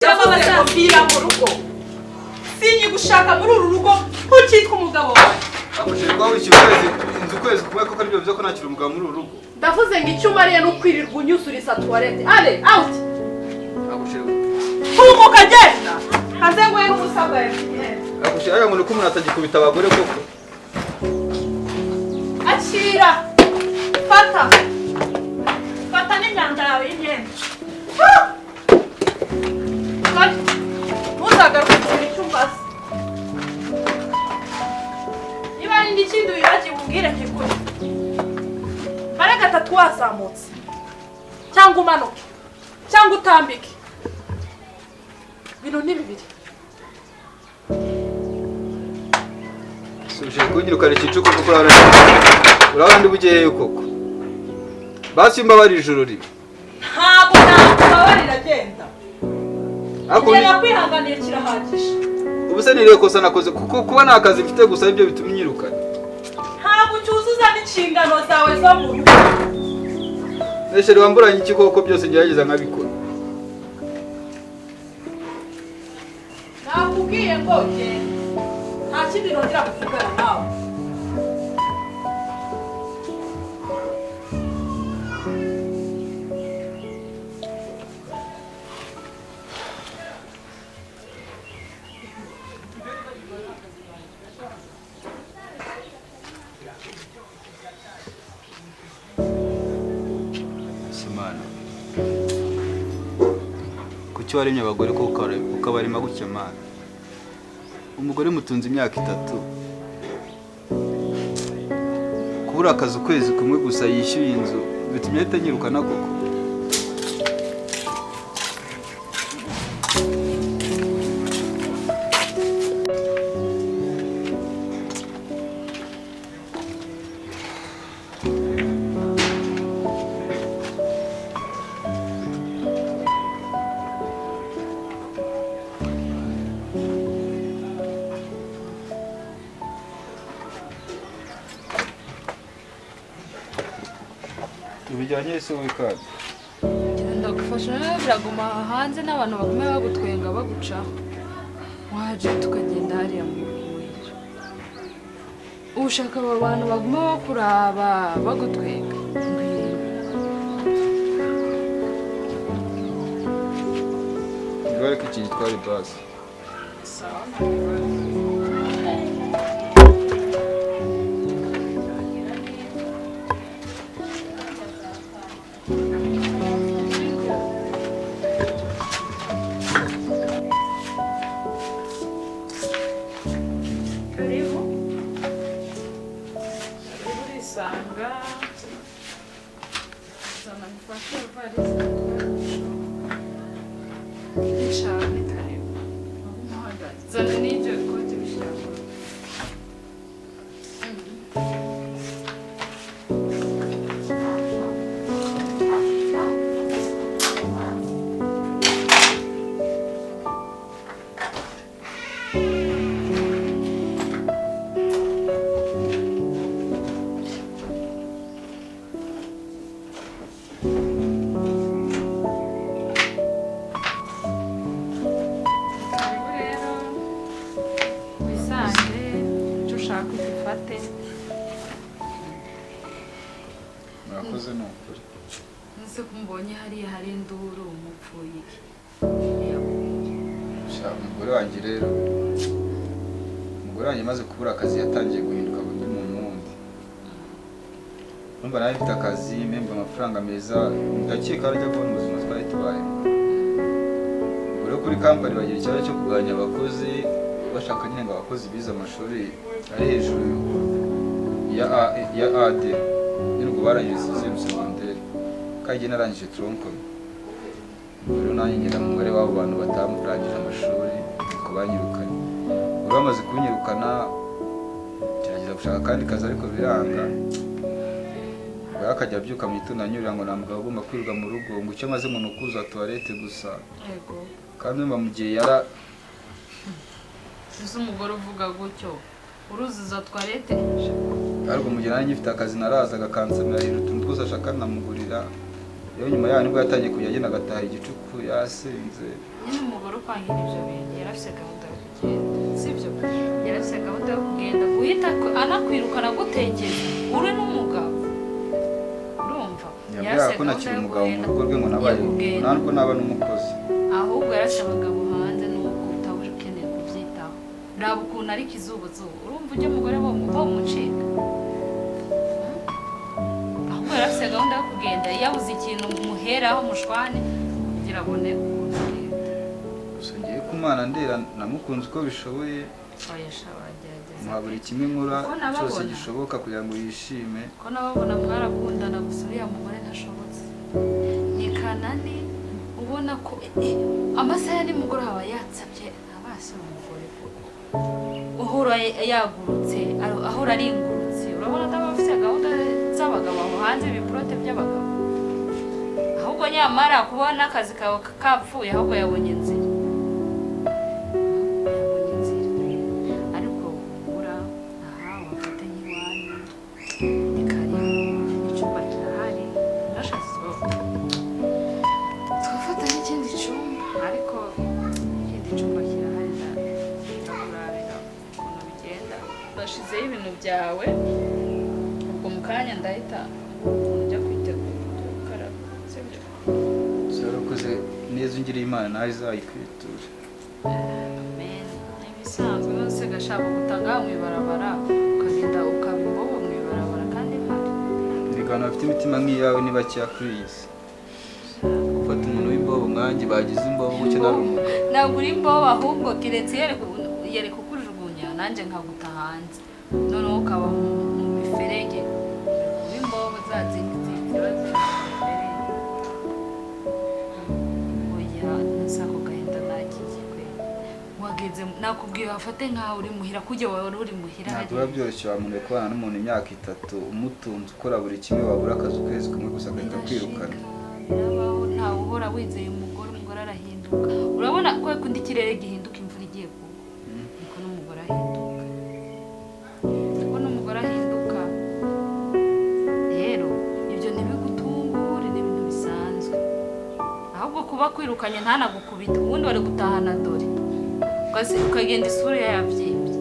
Ndavuze ngo mvira mu rugo, sinyigushaka muri uru rugo, ntukitwa umugabo wawe. Akusherwa wishyura ukwezi inzu ukwezi kumwe koko aribyo bivuze ko ntakiri umugabo muri uru rugo? Ndavuze ngo icyo umariye ni ukwirirwa unyuzuriza toilette. Allez, out! Akusherwa. Tumuka, genda hanze ngo n'ubusa bwawe. Akusherwa ngo ni uko umuntu atagikubita abagore koko. Akira, fata, fata n'imyanda yawe y'imyenda. Ntuzagaruke kugira icyo umbaza. Niba hari n'ikindi wibagiwe, umbwire nkigure. Bare gatatu wazamutse, cyangwa umanuke, cyangwa utambike. Ibintu ni bibiri. Suje kunyirukana ikicuku kuko urabona ndi bugeyeyo koko. Basi mbabarira ijoro rimwe. Ntabwo nakubabarira, genda. Ariko Igihe nakwihanganiye kirahagije. Ubu se niriye kosa nakoze kuko kuba nta kazi mfite gusa aribyo bituma unyirukana? Ntabwo ucyuzuza n'inshingano zawe zo mu rugo. Neshere wamburanye iki koko? Byose ngerageza nkabikora. Nakubwiye ngo genda, nta kindi nongera kuvugana nawe. Simana, kuki waremye abagore ko ukabarema gutya mana? Umugore mutunze imyaka 3, kubura akazi ukwezi kumwe gusa yishyuye inzu bitumye ahita anyirukana koko? Tubijyanye se wowe kandi? Ndagufasha, biraguma aha hanze n'abantu bagume bagutwenga bagucaho. Waje tukagenda hariya mu muhira. Ushaka abo bantu baguma bakuraba bagutwenga. Ngwino. Ngwara ko iki gitwara ibasi. Sawa. Karibu. Karibu, urisanga. Zana ngufashe ivarisi. Icara, ni karibu. Waguma uhagaze. Zana n'ibyo bikote bishyira ku rugo. Karibu rero, wisange, icyo ushaka ugifate. Murakoze ni ukuri. Nzi ko mbonye hariya hari induru, mupfuye iki? Sha, umugore wanjye rero, umugore wanjye amaze kubura akazi yatangiye guhinduka undi muntu wundi. Numva nawe mfite akazi, mpembwa amafaranga meza, ndakeka arajya kubona ubuzima twari tubayemo. Ubwo rero kuri kampani bagira ikibazo cyo kugabanya abakozi, bashaka nyine ngo abakozi bize amashuri ari hejuru ya AD. Nyine ubwo barangije sixième secondaire, kandi njye narangije tronc commun. Ubwo rero nanjye ngera mu mubare w'abo bantu batarangije amashuri, nuko banyirukanye. Ubwo bamaze kunyirukana, ngerageza gushaka akandi kazi ariko biranga. Ubwo rero akajya abyuka mu gitondo anyurira ngo nta mugabo ugomba kwirirwa mu rugo, ngo icyo amaze ngo ni ukuzuza toilette gusa. Yego. Kandi urumva mu gihe yara Ese umugore uvuga gutyo uruzuza toilette? Ariko mu gihe nari ngifite akazi narazaga akansamira hejuru utuntu twose ashaka nkamugurira. Rero nyuma yaho nibwo yatangiye kujya agenda agataha igicuku yasinze. Nyine umugore upangira ibyo bintu yari afite gahunda yo kugenda, sibyo? Yari afite gahunda yo kugenda, guhita anakwirukana agutekereza uri n'umugabo, urumva? Yari Yabwiraga afite ko gahunda ntakiri yo umugabo mu kugenda, rugo rwe, ngo nabaye yo kugenda. nta nubwo naba n'umukozi. Ahubwo yarashe abagabo hanze, n'ubwo utaba ukeneye kubyitaho. Raba ukuntu ariko izubazuba, urumva ujya umugore bomucika. Ahubwo yari afite gahunda yo kugenda, yabuze ikintu muheraho mushwane kugira abone ukuntu agenda. Gusa ngiye ku Mana ndera, namukunze uko bishoboye. Oya sha, uragerageza. Muha buri kimwe nkora Uko nababona. cyose gishoboka kugira ngo yishime. Ko nababona mwarakundana, gusa uriya mugore ntashobotse. Ni kanani ubona ko amasaha ya nimugoroba yatsabye abasha umugore koko uhora yagurutse, ahora ari ingurutse. Urabona ataba afite gahunda z'abagabo aho hanze, ibipurote by'abagabo. Ahubwo nyamara kubona akazi kawe kapfuye, ahubwo yabonye inzira, yabonye inzira. Ariko ura aha wafate nk'iwanyu, ni karibu, icyumba kirahari. Nashatse twafata n'ikindi cyumba, ariko ikindi cyumba kirahari. Ndakurabira ukuntu bigenda. Bashizeho ibintu byawe, ubwo mu kanya ndahita ukuntu ujya kwitegura, ujya gukaraba, sibyo? Gusa warakoze neza, ungiriye Imana nawe izayikwiture. Amen. Ibisanzwe nose gashaka gutanga mu ibarabara, ukagenda ukaba imbobo mu ibarabara kandi mpari. Erega abantu bafite imitima nk'iyawe ni bakeya kuri iyi si. Gufata umuntu w'imbobo nkanjye, bagize imbobo gutya, nari umugabo. Ntabwo uri imbobo, ahubwo keretse yereka ukujugunya nanjye nkaguta hanze, noneho ukaba mu miferege. Kuba imbobo za zindi ziba ziri mu miferege. Oya, nasa ako gahinda nakigiye kwe wageze, nakubwiye wafate nkaho uri muhira, kujya wari uri muhira. Ntabwo biba byoroshye wa muntu kubana n'umuntu imyaka 3, umutunze, ukora buri kimwe, wabura akazi ukwezi kumwe gusa agahita akwirukana. Birabaho, ntawe uhora wizeye umugore, umugore arahinduka. Urabona ko kundi ikirere gihinduka imvura igiye kugwa, niko n'umugore ahinduka, niko n'umugore ahinduka. Rero ibyo ntibigutungure, ni ibintu bisanzwe. Ahubwo kuba kwirukanye ntanagukubita, ubundi wari gutahana dore ukagenda isura yabyimbye.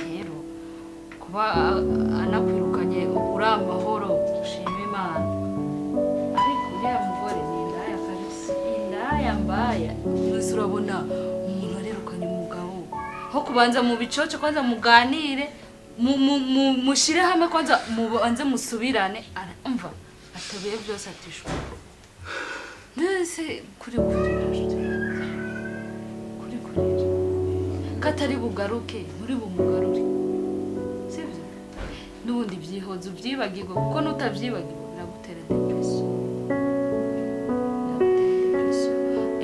Rero kuba anakwirukanye uri amahoro, ushima Imana. Ariko uriya mugore ni indaya kabisa, indaya mbaya. Mwese urabona umuntu arirukanye umugabo, aho kubanza mu bicoce, kwanza muganire, mushyire hamwe, kwanza mubanze musubirane, umva atabiye byose atishwe. Mbese kuri kurira, nshuti yanjye, kuri kurira katari bugaruke, muri bumugarure, sibyo? N'ubundi byihoze ubyibagirwe, kuko nutabyibagirwa biragutera depression, biragutera depression.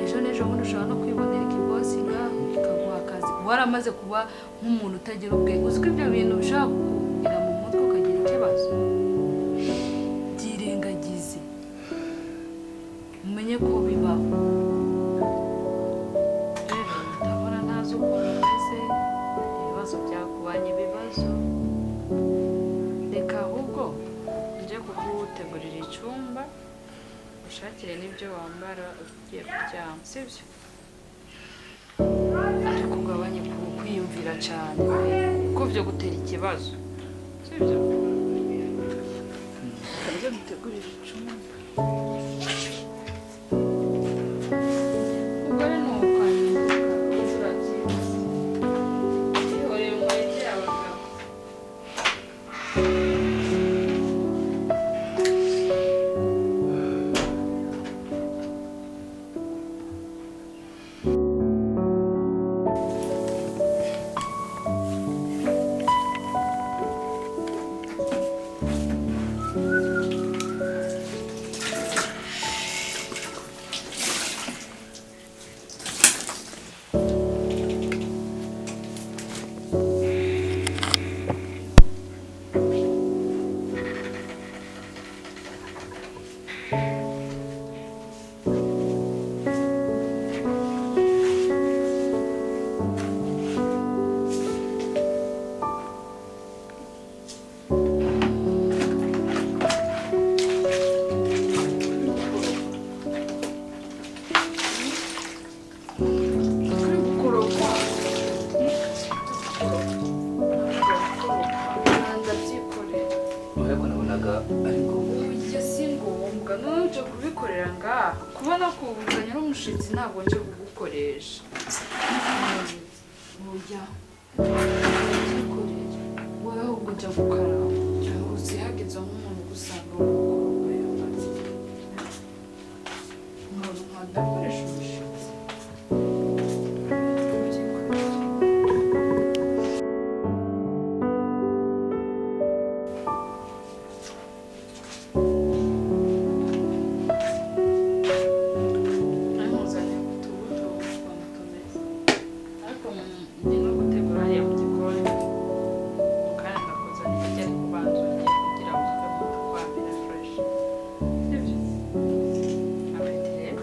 Ejo n'ejo bundi ushobora no kwibonera ikibosi ngaho kikaguha akazi, waramaze kuba nk'umuntu utagira ubwenge. Uzi ko ibyo bintu bishobora kukugira mu mutwe ukagira ikibazo. Byirengagize, umenye ko bibaho. Rero ndabona ntazi ukuntu umeze, ibibazo byakubanye ibibazo. Reka ahubwo njye kugutegurira icyumba, ushakire n'ibyo wambara ugiye kuryama, sibyo? Ariko ugabanye kwiyumvira cyane kuko byo gutera ikibazo, sibyo? Reka njye gutegurira icyumba. Umugore ni uko ahinduka, urabyizi. Yihoreye umwegere abagabo. Kubona kuzanye n'umushitsi ntabwo nje kugukoresha. Oya. Byikorere. Wowe ahubwo ujya gukaraba. Uzihagiza nk'umuntu ugusanga w'umukobwa yamaze. Umuntu nkadakoresha umushitsi. Namuzaniye utubuto ukuntu tumeze. Ariko ndi no gutegura hariya mu gikoni. Mu kanya ndakuzanira ibyo ariko ubanza urye kugira ngo uve mu twamera fresh. Sibyo? Alright rero.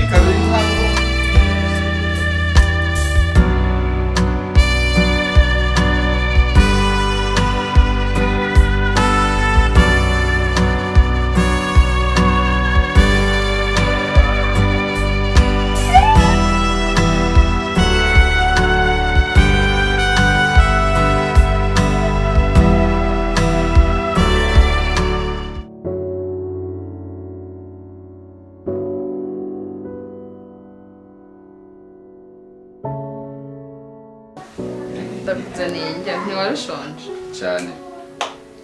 Kabiri ntabwo Ndakuzaniye njya ntiwarushonje. Cyane.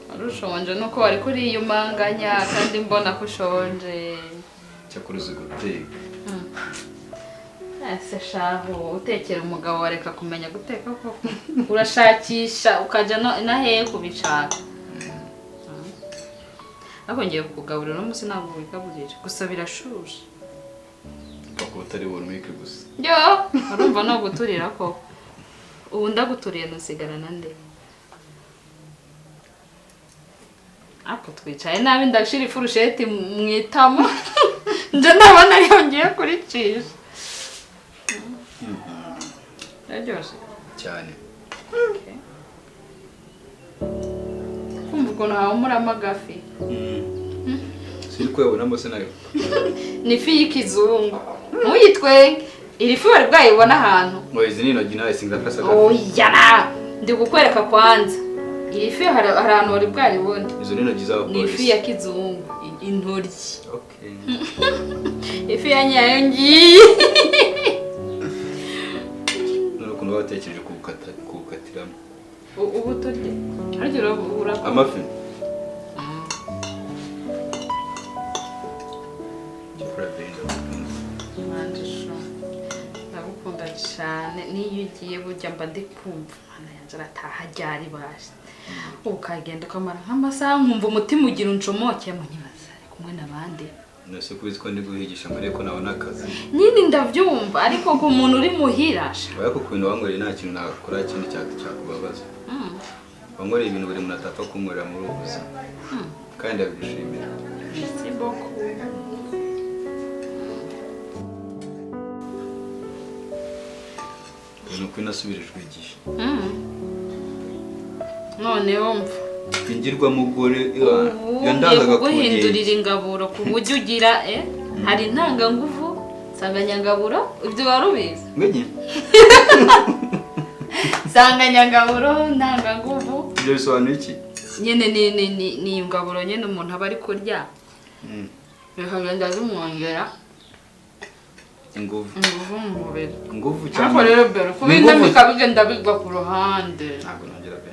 Warushonje nuko wari kuriyumanganya kandi mbona ko ushonje. Cyakora uzi guteka. Ese shahu utekera umugabo wareka kumenya guteka koko. Urashakisha ukajya na hehe kubishaka. Ariko ngiye kukugaburira uno munsi ntabwo wigaburira. Gusa birashushe. Paka utari bunwike gusa. Yo, urumva no guturira koko. Ubu ndaguturiye ntusigarana nde? Ariko twicaye nabi ndashira ifurusheti mu itama. Nje ndabona ariyo ngiye kuricisha. Yaryoshye cyane. Okay. Kumva ukuntu hahumuramo agafi. Siri kuyabonamo se nayo. Ni ifi y'ikizungu. Ntuyitwenge. Iri fi wari bwayibona ahantu. Ngo izi ni intoki nawe singafasa agafi. Oya, ndi kukwereka kwanza. Iyi fi hari ahantu wari bwaribone. Izo ni intoryi z'abapolisi. Ni ifi ya kizungu, intoryi. Okay. Ifi ya nyayo ngiyi. None ukuntu batekereje kuwukatiramo. Ubu turye. Harya urakora amafi. Ndagukunda cyane niyo ugiye burya mba ndi kumva Mana yanjye arataha ryari baje. Ukagenda ukamara nk'amasaha nkumva umutima ugira uncomoke mu nkibaza ari kumwe n'abandi. Nase kubizi ko ndi guhigisha mbere ko nabona akazi. Nyine ndabyumva ariko ku muntu uri muhira. Oya kuko ibintu wankoreye nta kintu nakora kindi cyakubabaza. Wankoreye ibintu buri muntu atapfa kunkorera muri ubu buzima. Kandi ndabigushimira. Merci beaucoup. Nuko nasubirijwe igihe. None wumva ingirwa mugore yandangaga kuguhindurira ingaburo ku buryo ugira hari intanganguvu nsanganyangaburo ibyo warubizi ngenye nsanganyangaburo ntanganguvu ibyo bisobanuye iki nyene ni ingaburo nyene umuntu aba ari kurya bikagenda bimwongera inguvu mu mubiri inguvu cyangwa ariko rero bero kubindamika bigenda bigwa ku ruhande ntabwo nongera be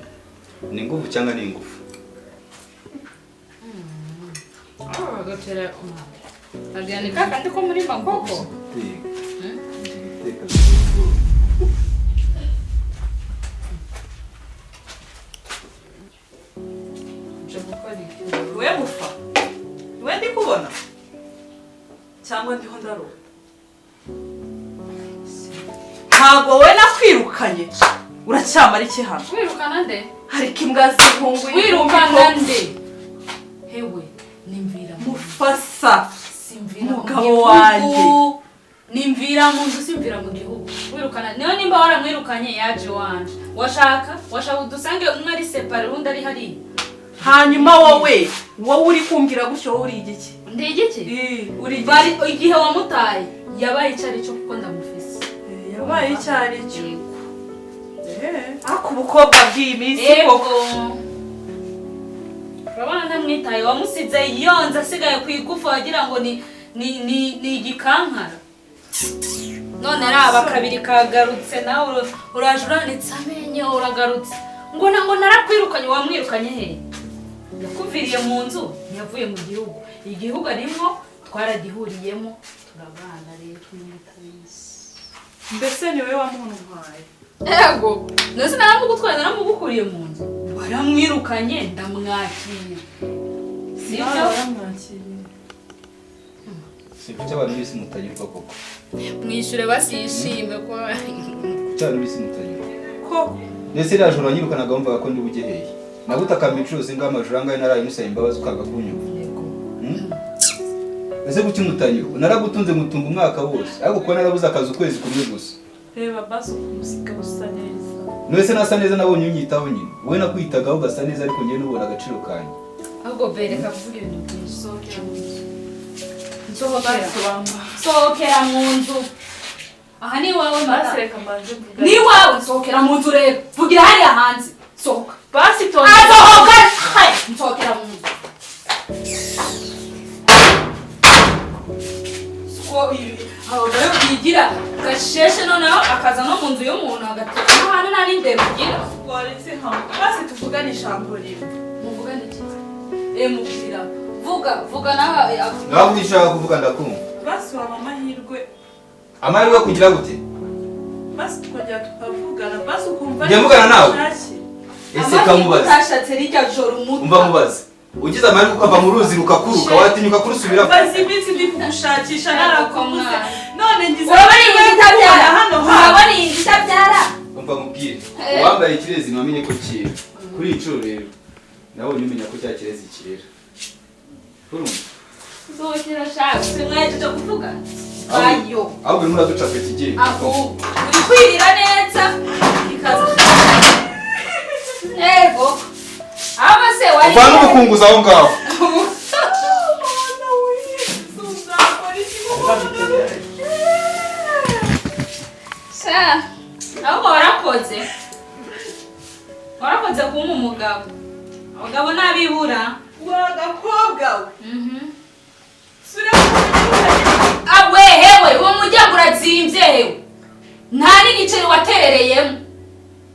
ni inguvu cyangwa ni ingufu agatera aganika kandi ko muri makoko We mufa we ndi kubona cyangwa ndiho ndarota ntabwo we nakwirukanye uracyamara iki hano wirukana nde ariko imbwa zihunguye wirukana nde hewe nimvira mufasa simvira umugabo wanjye nimvira mu nzu simvira mu gihugu wirukana niyo nimba waramwirukanye yaje wanje washaka udusange umwe ari separe undi ari hariya hanyuma wowe uri kumbwira gutyo wowe uri igiki ndi igiki uri bari igihe wamutaye yabaye icyari cyo kuko ndamufise yabaye icyari cyo ako ubukobwa bw'iyi minsi koko urabona ntamwitaye wamusize yonze asigaye ku igufa wagira ngo ni igikankara none araba kabiri kagarutse nawe uraje uranitse amenyo uragarutse ngo narakwirukanye wamwirukanye he yakuviriye mu nzu ntiyavuye mu gihugu igihugu arimo twaragihuriyemo turabana rero mutabizi mbese niwe wamuntwaye ego nose naramugutwaye naramugukuriye mu nzu waramwirukanye ndamwakira sibyo sibyo abantu bisi mutanyurwa koko mwishure basishime ko cyane bisi mutanyurwa koko ndetse iriya joro wanyirukanaga wumvaga ko ndi bujye hehe nagutakamba inshuro zingahe amajoro angahe naraye musaba imbabazi ukanga kunyumva ese kuki mutanyurwa naragutunze ngutunga umwaka wose ariko kuba narabuze akazi ukwezi kumwe gusa reba basi umusika usa neza none nasa neza nabonye unyitaho nyine wowe nakwitagaho ugasa neza ariko njyewe nubona agaciro kanjye ahubwo bereka kuvuga ibintu byinshi sohokera mu nzu sohokera mu nzu aha ni iwawe mata ni iwawe sohokera mu nzu rero vugira hariya hanze sohoka basi tonde asohoka nsohokera mu nzu ko abagore bigira gasheshe noneho akaza no mu nzu y'umuntu agateka n'ahantu nta n'indero ugira waretse hamwe basi tuvugane ijambo rimwe muvugane iki mubwira vuga vuga nawe nawe ushaka kuvuga ndakumva basi waba amahirwe amahirwe kugira gute basi tukongera tukavugana basi ukumva njya mvugana nawe ese kamubaze utashatse rijya joro umuta umva mubaze ugize amahirwe ukava mu ruzi rukakuruka watinyuka kurusubira maze iminsi ndi kugushakisha narakubuze none ngize hano urabona iyi itabyara umva mubwire uwambaye ikirezi ntiwamenye ko cyera kuri iyi nshuro rero nawe umenya ko cya kirezi cyera urumva nzokera shaka simwaje kuvuga ayo ahubwo urimo uraduca apeti igiye ahubwo uri kwirira neza ikaza yego aba se wari uvana ubukunguzi aho ngaho ahubwo warakoze warakoze kumpa umugabo. Umugabo, abagabo nabibura. Wa gakobwa we, sura. Awe hewe, uwo muryango urazimbye hewe, nta n'igiceri waterereyemo.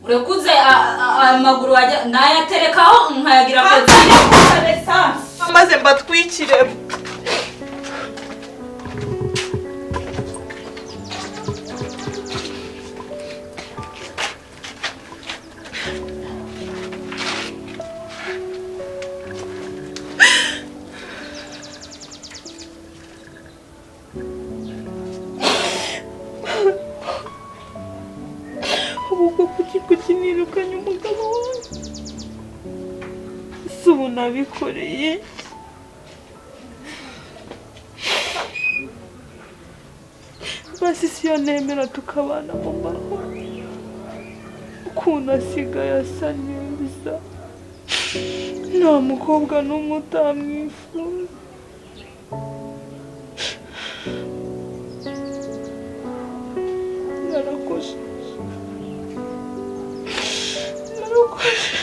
Urekuze amaguru wajya nayaterekaho nkayagira kotine. Maze mbatwikiremo. Ubu kuki nirukanye umugabo wanjye? Si ubu nabikoreye? Basi siyo nemera tukabana mu mahoro. Ukuntu asigaye asa neza, nta mukobwa n'umwe utamwifuza. Narakosheje, narakosheje.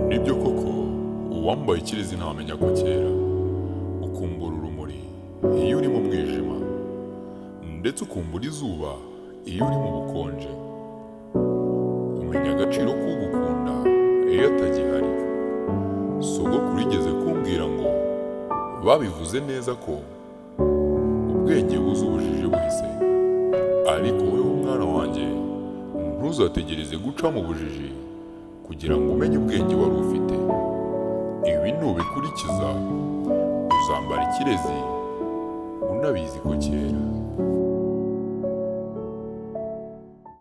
Nibyo koko, uwambaye ikirezi ntamenya ko kera. Ukumbura urumuri iyo uri mu mwijima, ndetse ukumbura izuba iyo uri mu bukonje. Umenya agaciro k'ugukunda iyo atagihari. Sogokuru yigeze kumbwira ngo babivuze neza ko ubwenge buza ubujiji buhise, ariko wowe mwana wanjye ntuzategereze guca mu bujiji kugira ngo umenye ubwenge wari ufite. Ibi nubikurikiza uzambara ikirezi unabizi ko kera.